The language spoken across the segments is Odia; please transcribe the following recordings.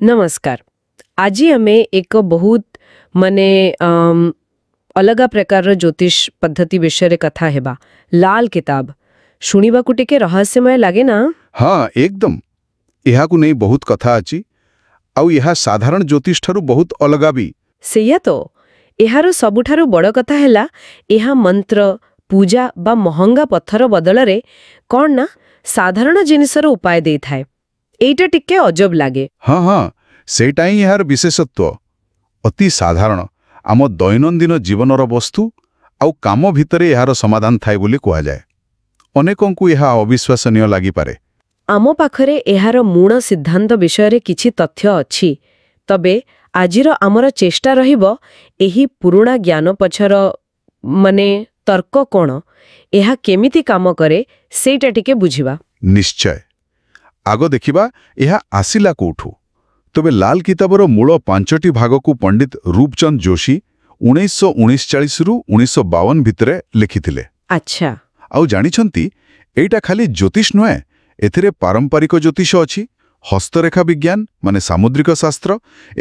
ନମସ୍କାର। ଆଜି ଆମେ ଏକ ବହୁତ ମାନେ ଅଲଗା ପ୍ରକାରର ଜ୍ୟୋତିଷ ପଦ୍ଧତି ବିଷୟରେ କଥା ହେବା, ଲାଲ କିତାବ। ଶୁଣିବାକୁ ଟିକେ ରହସ୍ୟମୟ ଲାଗେ ନା? ହଁ, ଏକଦମ। ଏହାକୁ ନେଇ ବହୁତ କଥା ଅଛି ଆଉ ଏହା ସାଧାରଣ ଜ୍ୟୋତିଷ ଠାରୁ ବହୁତ ଅଲଗା ବି। ସେଇଆ ତ। ଏହାର ସବୁଠାରୁ ବଡ଼ କଥା ହେଲା, ଏହା ମନ୍ତ୍ର, ପୂଜା ବା ମହଙ୍ଗା ପଥର ବଦଳରେ କ'ଣ ନା ସାଧାରଣ ଜିନିଷର ଉପାୟ ଦେଇଥାଏ। ଏଇଟା ଟିକେ ଅଜବ ଲାଗେ। ହଁ, ସେଇଟା ହିଁ ଏହାର ବିଶେଷତ୍ୱ। ଅତି ସାଧାରଣ ଆମ ଦୈନନ୍ଦିନ ଜୀବନର ବସ୍ତୁ ଆଉ କାମ ଭିତରେ ଏହାର ସମାଧାନ ଥାଏ ବୋଲି କୁହାଯାଏ। ଅନେକଙ୍କୁ ଏହା ଅବିଶ୍ୱାସନୀୟ ଲାଗିପାରେ। ଆମ ପାଖରେ ଏହାର ମୂଳ ସିଦ୍ଧାନ୍ତ ବିଷୟରେ କିଛି ତଥ୍ୟ ଅଛି। ତବେ ଆଜିର ଆମର ଚେଷ୍ଟା ରହିବ ଏହି ପୁରୁଣା ଜ୍ଞାନ ପଛର ମାନେ ତର୍କ କ'ଣ, ଏହା କେମିତି କାମ କରେ, ସେଇଟା ଟିକେ ବୁଝିବା। ନିଶ୍ଚୟ। ଆଗ ଦେଖିବା ଏହା ଆସିଲା କୋଉଠୁ। ତେବେ ଲାଲ କିତାବର ମୂଳ 5ଟି ଭାଗକୁ ପଣ୍ଡିତ ରୂପଚନ୍ଦ ଯୋଶୀ 1939ରୁ 1952 ଭିତରେ ଲେଖିଥିଲେ। ଆଉ ଜାଣିଛନ୍ତି, ଏଇଟା ଖାଲି ଜ୍ୟୋତିଷ ନୁହେଁ। ଏଥିରେ ପାରମ୍ପରିକ ଜ୍ୟୋତିଷ ଅଛି, ହସ୍ତରେଖା ବିଜ୍ଞାନ ମାନେ ସାମୁଦ୍ରିକ ଶାସ୍ତ୍ର,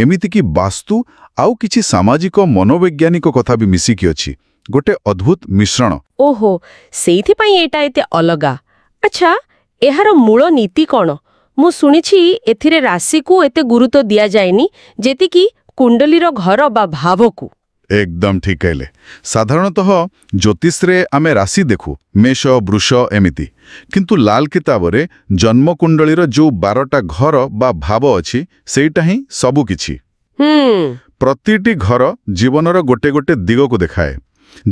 ଏମିତିକି ବାସ୍ତୁ ଆଉ କିଛି ସାମାଜିକ ମନୋବୈଜ୍ଞାନିକ କଥା ବି ମିଶିକି ଅଛି। ଗୋଟେ ଅଦ୍ଭୁତ ମିଶ୍ରଣ। ଓହୋ, ସେଇଥିପାଇଁ ଏଇଟା ଏତେ ଅଲଗା। ଆଚ୍ଛା, ଏହାର ମୂଳ ନୀତି କ'ଣ? ମୁଁ ଶୁଣିଛି ଏଥିରେ ରାଶିକୁ ଏତେ ଗୁରୁତ୍ୱ ଦିଆଯାଏନି ଯେତିକି କୁଣ୍ଡଲୀର ଘର ବା ଭାବକୁ। ଏକଦମ ଠିକ କହିଲେ। ସାଧାରଣତଃ ଜ୍ୟୋତିଷରେ ଆମେ ରାଶି ଦେଖୁ, ମେଷ, ବୃଷ ଏମିତି। କିନ୍ତୁ ଲାଲ କିତାବରେ ଜନ୍ମକୁଣ୍ଡଳୀର ଯୋଉ 12ଟା ଘର ବା ଭାବ ଅଛି, ସେଇଟା ହିଁ ସବୁ କିଛି। ପ୍ରତିଟି ଘର ଜୀବନର ଗୋଟେ ଗୋଟେ ଦିଗକୁ ଦେଖାଏ।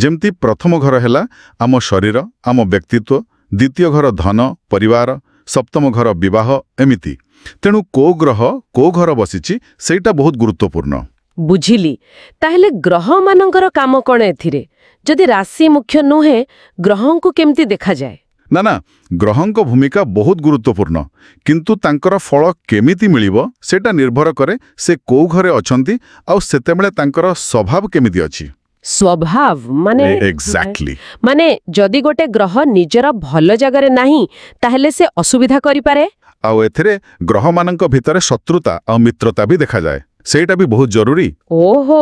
ଯେମିତି ପ୍ରଥମ ଘର ହେଲା ଆମ ଶରୀର, ଆମ ବ୍ୟକ୍ତିତ୍ୱ, ଦ୍ୱିତୀୟ ଘର ଧନ, ପରିବାର, ସପ୍ତମ ଘର ବିବାହ, ଏମିତି। ତେଣୁ କୋଉ ଗ୍ରହ କୋଉ ଘର ବସିଛି, ସେଇଟା ବହୁତ ଗୁରୁତ୍ୱପୂର୍ଣ୍ଣ। ବୁଝିଲି। ତାହେଲେ ଗ୍ରହମାନଙ୍କର କାମ କ'ଣ ଏଥିରେ? ଯଦି ରାଶି ମୁଖ୍ୟ ନୁହେଁ, ଗ୍ରହଙ୍କୁ କେମିତି ଦେଖାଯାଏ? ନା ନା, ଗ୍ରହଙ୍କ ଭୂମିକା ବହୁତ ଗୁରୁତ୍ୱପୂର୍ଣ୍ଣ। କିନ୍ତୁ ତାଙ୍କର ଫଳ କେମିତି ମିଳିବ, ସେଇଟା ନିର୍ଭର କରେ ସେ କୋଉ ଘରେ ଅଛନ୍ତି ଆଉ ସେତେବେଳେ ତାଙ୍କର ସ୍ୱଭାବ କେମିତି ଅଛି। ସ୍ୱଭାବ ମାନେ? ଏକ୍ଜାକ୍ଟଲି। ମାନେ ଯଦି ଗୋଟେ ଗ୍ରହ ନିଜର ଭଲ ଜାଗାରେ ନାହିଁ, ତାହେଲେ ସେ ଅସୁବିଧା କରିପାରେ। ଆଉ ଏଥିରେ ଗ୍ରହମାନଙ୍କ ଭିତରେ ଶତ୍ରୁତା ଆଉ ମିତ୍ରତା ବି ଦେଖାଯାଏ। ସେଇଟା ବି ବହୁତ ଜରୁରୀ। ଓହୋ,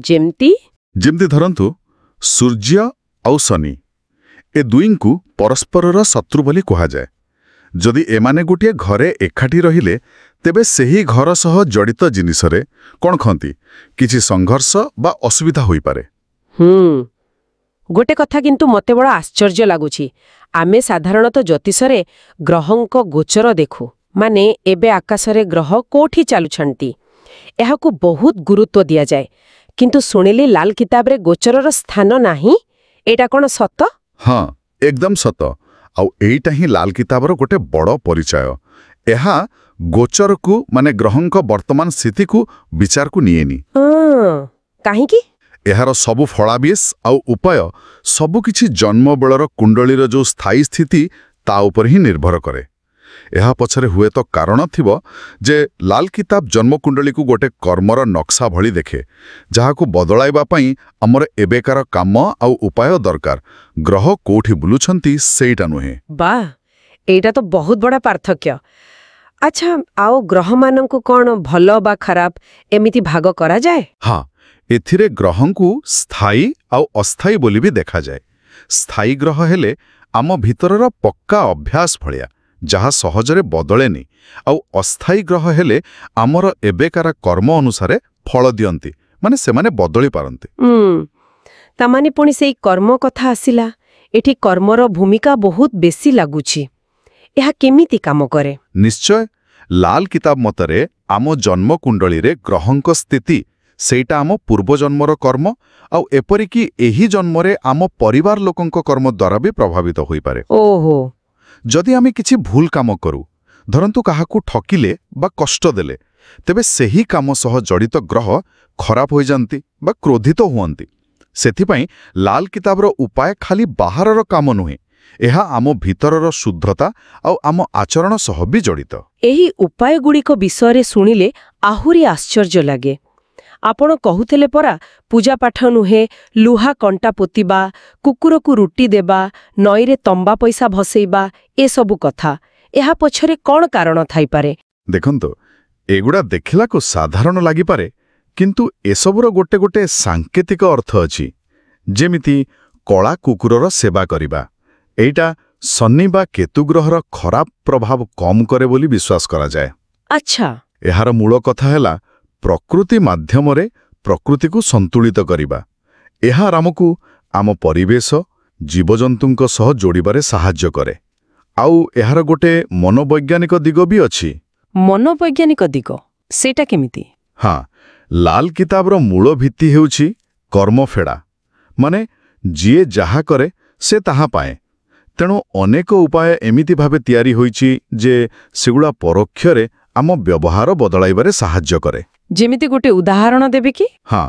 ଯେମିତି? ଯେମିତି ଧରନ୍ତୁ ସୂର୍ଯ୍ୟ ଆଉ ଶନି, ଏ ଦୁଇଙ୍କୁ ପରସ୍ପରର ଶତ୍ରୁ ବୋଲି କୁହାଯାଏ। ଯଦି ଏମାନେ ଗୋଟିଏ ଘରେ ଏକାଠି ରହିଲେ, ତେବେ ସେହି ଘର ସହ ଜଡ଼ିତ ଜିନିଷରେ କ'ଣ କହନ୍ତି, କିଛି ସଂଘର୍ଷ ବା ଅସୁବିଧା ହୋଇପାରେ। ଗୋଟେ କଥା କିନ୍ତୁ ମତେ ବଡ଼ ଆଶ୍ଚର୍ଯ୍ୟ ଲାଗୁଛି। ଆମେ ସାଧାରଣତଃ ଜ୍ୟୋତିଷରେ ଗ୍ରହଙ୍କ ଗୋଚର ଦେଖୁ, ମାନେ ଏବେ ଆକାଶରେ ଗ୍ରହ କୋଉଠି ଚାଲୁଛନ୍ତି, ଏହାକୁ ବହୁତ ଗୁରୁତ୍ୱ ଦିଆଯାଏ। କିନ୍ତୁ ଶୁଣିଲି ଲାଲ କିତାବରେ ଗୋଚରର ସ୍ଥାନ ନାହିଁ। ଏଇଟା କ'ଣ ସତ? ହଁ, ଏକଦମ ସତ। ଆଉ ଏଇଟା ହିଁ ଲାଲ କିତାବର ଗୋଟେ ବଡ଼ ପରିଚୟ। ଏହା ଗୋଚରକୁ ମାନେ ଗ୍ରହଙ୍କ ବର୍ତ୍ତମାନ ସ୍ଥିତିକୁ ବିଚାରକୁ ନିଏନି। କାହିଁକି? ଏହାର ସବୁ ଫଳାବିଶ ଆଉ ଉପାୟ ସବୁକିଛି ଜନ୍ମବେଳର କୁଣ୍ଡଳୀର ଯୋଉ ସ୍ଥାୟୀ ସ୍ଥିତି, ତା ଉପରେ ହିଁ ନିର୍ଭର କରେ। ଏହା ପଛରେ ହୁଏତ କାରଣ ଥିବ ଯେ ଲାଲ କିତାବ ଜନ୍ମକୁଣ୍ଡଳୀକୁ ଗୋଟେ କର୍ମର ନକ୍ସା ଭଳି ଦେଖେ, ଯାହାକୁ ବଦଳାଇବା ପାଇଁ ଆମର ଏବେକାର କାମ ଆଉ ଉପାୟ ଦରକାର, ଗ୍ରହ କୋଉଠି ବୁଲୁଛନ୍ତି ସେଇଟା ନୁହେଁ। ବାଃ, ଏଇଟା ତ ବହୁତ ବଡ଼ ପାର୍ଥକ୍ୟ। ଆଚ୍ଛା, ଆଉ ଗ୍ରହମାନଙ୍କୁ କ'ଣ ଭଲ ବା ଖରାପ ଏମିତି ଭାଗ କରାଯାଏ? ହଁ, ଏଥିରେ ଗ୍ରହଙ୍କୁ ସ୍ଥାୟୀ ଆଉ ଅସ୍ଥାୟୀ ବୋଲି ବି ଦେଖାଯାଏ। ସ୍ଥାୟୀ ଗ୍ରହ ହେଲେ ଆମ ଭିତରର ପକ୍କା ଅଭ୍ୟାସ ଭଳିଆ, ଯାହା ସହଜରେ ବଦଳେନି। ଆଉ ଅସ୍ଥାୟୀ ଗ୍ରହ ହେଲେ ଆମର ଏବେକାର କର୍ମ ଅନୁସାରେ ଫଳ ଦିଅନ୍ତି, ମାନେ ସେମାନେ ବଦଳି ପାରନ୍ତି। ତାମାନେ ପୁଣି ସେଇ କର୍ମ କଥା ଆସିଲା। ଏଠି କର୍ମର ଭୂମିକା ବହୁତ ବେଶୀ ଲାଗୁଛି। ଏହା କେମିତି କାମ କରେ? ନିଶ୍ଚୟ। ଲାଲ କିତାବ ମତରେ ଆମ ଜନ୍ମକୁଣ୍ଡଳୀରେ ଗ୍ରହଙ୍କ ସ୍ଥିତି, ସେଇଟା ଆମ ପୂର୍ବଜନ୍ମର କର୍ମ ଆଉ ଏପରିକି ଏହି ଜନ୍ମରେ ଆମ ପରିବାର ଲୋକଙ୍କ କର୍ମ ଦ୍ୱାରା ବି ପ୍ରଭାବିତ ହୋଇପାରେ। ଯଦି ଆମେ କିଛି ଭୁଲ କାମ କରୁ, ଧରନ୍ତୁ କାହାକୁ ଠକିଲେ ବା କଷ୍ଟ ଦେଲେ, ତେବେ ସେହି କାମ ସହ ଜଡ଼ିତ ଗ୍ରହ ଖରାପ ହୋଇଯାନ୍ତି ବା କ୍ରୋଧିତ ହୁଅନ୍ତି। ସେଥିପାଇଁ ଲାଲ କିତାବର ଉପାୟ ଖାଲି ବାହାରର କାମ ନୁହେଁ, ଏହା ଆମ ଭିତରର ଶୁଦ୍ଧତା ଆଉ ଆମ ଆଚରଣ ସହ ବି ଜଡ଼ିତ। ଏହି ଉପାୟଗୁଡ଼ିକ ବିଷୟରେ ଶୁଣିଲେ ଆହୁରି ଆଶ୍ଚର୍ଯ୍ୟ ଲାଗେ। ଆପଣ କହୁଥିଲେ ପରା, ପୂଜାପାଠ ନୁହେଁ, ଲୁହା କଣ୍ଟା ପୋତିବା, କୁକୁରକୁ ରୁଟି ଦେବା, ନଈରେ ତମ୍ବା ପଇସା ଭସେଇବା, ଏସବୁ କଥା। ଏହା ପଛରେ କ'ଣ କାରଣ ଥାଇପାରେ? ଦେଖନ୍ତୁ, ଏଗୁଡ଼ା ଦେଖିଲାକୁ ସାଧାରଣ ଲାଗିପାରେ, କିନ୍ତୁ ଏସବୁର ଗୋଟେ ଗୋଟେ ସାଙ୍କେତିକ ଅର୍ଥ ଅଛି। ଯେମିତି କଳା କୁକୁରର ସେବା କରିବା, ଏଇଟା ଶନି ବା କେତୁ ଗ୍ରହର ଖରାପ ପ୍ରଭାବ କମ୍ କରେ ବୋଲି ବିଶ୍ୱାସ କରାଯାଏ। ଆଚ୍ଛା। ଏହାର ମୂଳ କଥା ହେଲା ପ୍ରକୃତି ମାଧ୍ୟମରେ ପ୍ରକୃତିକୁ ସନ୍ତୁଳିତ କରିବା। ଏହା ଆମକୁ ଆମ ପରିବେଶ, ଜୀବଜନ୍ତୁଙ୍କ ସହ ଯୋଡ଼ିବାରେ ସାହାଯ୍ୟ କରେ। ଆଉ ଏହାର ଗୋଟେ ମନୋବୈଜ୍ଞାନିକ ଦିଗ ବି ଅଛି। ମନୋବୈଜ୍ଞାନିକ ଦିଗ, ସେଇଟା କେମିତି? ହଁ, ଲାଲ କିତାବର ମୂଳ ଭିତ୍ତି ହେଉଛି କର୍ମଫେଡ଼ା, ମାନେ ଯିଏ ଯାହା କରେ ସେ ତାହା ପାଏ। ତେଣୁ ଅନେକ ଉପାୟ ଏମିତି ଭାବେ ତିଆରି ହୋଇଛି ଯେ ସେଗୁଡ଼ା ପରୋକ୍ଷରେ ଆମ ବ୍ୟବହାର ବଦଳାଇବାରେ ସାହାଯ୍ୟ କରେ। ଯେମିତି ଗୋଟେ ଉଦାହରଣ ଦେବେ କି? ହଁ,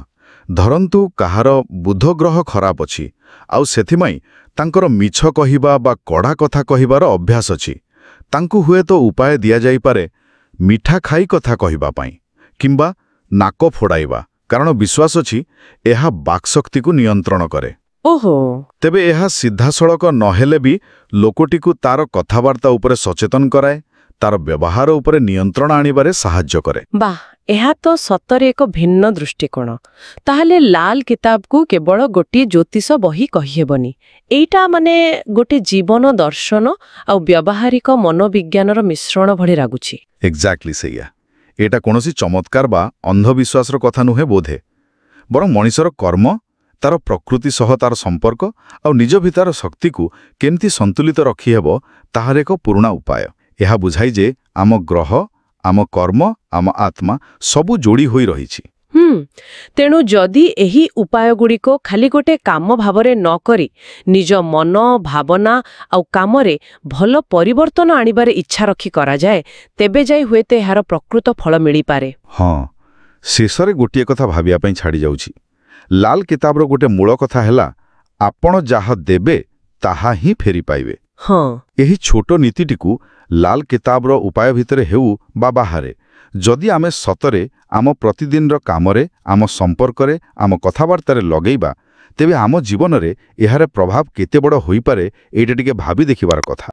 ଧରନ୍ତୁ କାହାର ବୁଧ ଗ୍ରହ ଖରାପ ଅଛି ଆଉ ସେଥିପାଇଁ ତାଙ୍କର ମିଛ କହିବା ବା କଡ଼ା କଥା କହିବାର ଅଭ୍ୟାସ ଅଛି। ତାଙ୍କୁ ହୁଏତ ଉପାୟ ଦିଆଯାଇପାରେ ମିଠା ଖାଇ କଥା କହିବା ପାଇଁ କିମ୍ବା ନାକ ଫୋଡ଼ାଇବା, କାରଣ ବିଶ୍ୱାସ ଅଛି ଏହା ବାକ୍ଶକ୍ତିକୁ ନିୟନ୍ତ୍ରଣ କରେ। ଓହୋ। ତେବେ ଏହା ସିଧାସଳଖ ନହେଲେ ବି ଲୋକଟିକୁ ତାର କଥାବାର୍ତ୍ତା ଉପରେ ସଚେତନ କରାଏ, ତାର ବ୍ୟବହାର ଉପରେ ନିୟନ୍ତ୍ରଣ ଆଣିବାରେ ସାହାଯ୍ୟ କରେ। ବାଃ, ଏହା ତ ସତରେ ଏକ ଭିନ୍ନ ଦୃଷ୍ଟିକୋଣ। ତାହେଲେ ଲାଲ କିତାବକୁ କେବଳ ଗୋଟିଏ ଜ୍ୟୋତିଷ ବହି କହିହେବନି। ଏଇଟା ମାନେ ଗୋଟେ ଜୀବନ ଦର୍ଶନ ଆଉ ବ୍ୟବହାରିକ ମନୋବିଜ୍ଞାନର ମିଶ୍ରଣ ଭଳି ଲାଗୁଛି। ଏକ୍ଜାକ୍ଟଲି ସେଇଆ। ଏଇଟା କୌଣସି ଚମତ୍କାର ବା ଅନ୍ଧବିଶ୍ୱାସର କଥା ନୁହେଁ ବୋଧେ, ବରଂ ମଣିଷର କର୍ମ, ତାର ପ୍ରକୃତି ସହ ତାର ସମ୍ପର୍କ ଆଉ ନିଜ ଭିତର ଶକ୍ତିକୁ କେମିତି ସନ୍ତୁଳିତ ରଖିହେବ ତାହାର ଏକ ପୁରୁଣା ଉପାୟ। ଏହା ବୁଝାଏ ଯେ ଆମ ଗ୍ରହ, ଆମ କର୍ମ, ଆମ ଆତ୍ମା ସବୁ ଯୋଡ଼ି ହୋଇ ରହିଛି। ତେଣୁ ଯଦି ଏହି ଉପାୟଗୁଡ଼ିକ ଖାଲି ଗୋଟେ କାମ ଭାବରେ ନ କରି ନିଜ ମନ, ଭାବନା ଆଉ କାମରେ ଭଲ ପରିବର୍ତ୍ତନ ଆଣିବାରେ ଇଚ୍ଛା ରଖି କରାଯାଏ, ତେବେ ଯାଇ ହୁଏତ ଏହାର ପ୍ରକୃତ ଫଳ ମିଳିପାରେ। ହଁ, ଶେଷରେ ଗୋଟିଏ କଥା ଭାବିବା ପାଇଁ ଛାଡ଼ି ଯାଉଛି। ଲାଲ କିତାବର ଗୋଟେ ମୂଳ କଥା ହେଲା, ଆପଣ ଯାହା ଦେବେ ତାହା ହିଁ ଫେରି ପାଇବେ। ଏହି ଛୋଟ ନୀତିଟିକୁ ଲାଲ କିତାବର ଉପାୟ ଭିତରେ ହେଉ ବା ବାହାରେ, ଯଦି ଆମେ ସତରେ ଆମ ପ୍ରତିଦିନର କାମରେ, ଆମ ସମ୍ପର୍କରେ, ଆମ କଥାବାର୍ତ୍ତାରେ ଲଗେଇବା, ତେବେ ଆମ ଜୀବନରେ ଏହାର ପ୍ରଭାବ କେତେ ବଡ଼ ହୋଇପାରେ, ଏଇଟା ଟିକେ ଭାବି ଦେଖିବାର କଥା।